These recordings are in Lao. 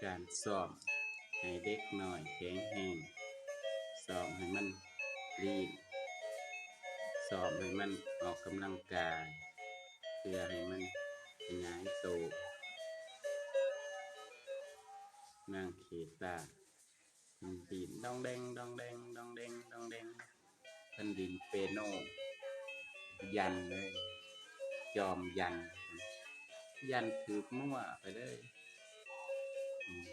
ການຊ້ອມໃຫ້ເດັກນ້ອຍແຂງແຮງ, ຊ້ອມໃຫ້ມັນລີ້ນ, ຊ້ອມໃຫ້ມັນອອກກຳລັງກາຍ ເພື່ອໃຫ້ມັນຂະຫຍາຍໂຕ. ນາງເຄຕາ ມັນດີ້ນດອງແດງ ດອງແດງ ດອງແດງ ດອງແດງ. ເພິ່ນດິນເປໂນ ຢັນເລີຍ ຈອມຢັນ ຢັນຖືກມົ້ວໄປເລີຍ. ອືມ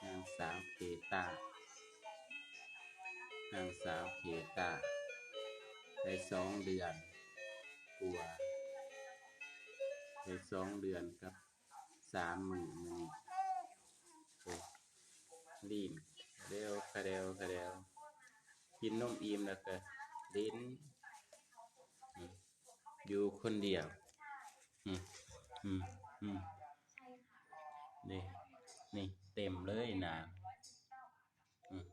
ນາງສາວເຄຕາ ນາງສາວເຄຕາ ໄດ້ສອງເດືອນກວ່າ ໄດ້ສອງເດືອນກັບ ສາມມື້ມື້ນີ້ ໂອ້ ລີ້ນ ຂະແດວ ຂະແດວ ຂະແດວ ກິນນົມອີ່ມແລ້ວກະຫຼິ້ນ ອືມ ຢູ່ຄົນດຽວ ອືມ ອືມ ອືມ ນີ້ ນີ້ເຕັມເລີຍນາງ ອືມ.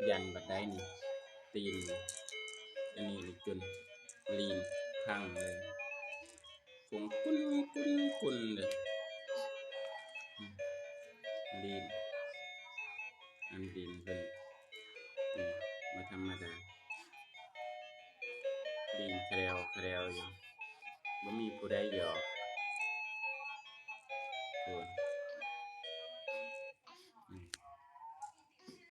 ຢັນບັດໃດນີ້ ຕີນອັນນີ້ນີ້ຈົນລີ້ນພັງເລີຍ ກົງກຸນກຸນກຸນເລີຍ ອືມ ລີ້ນ ອັນດິນເພິ່ນ ອືມ ບໍ່ທຳມະດາ ລີ້ນຂະແດວຂະແດວຢູ່ ບໍ່ມີຜູ້ໃດຢອກ.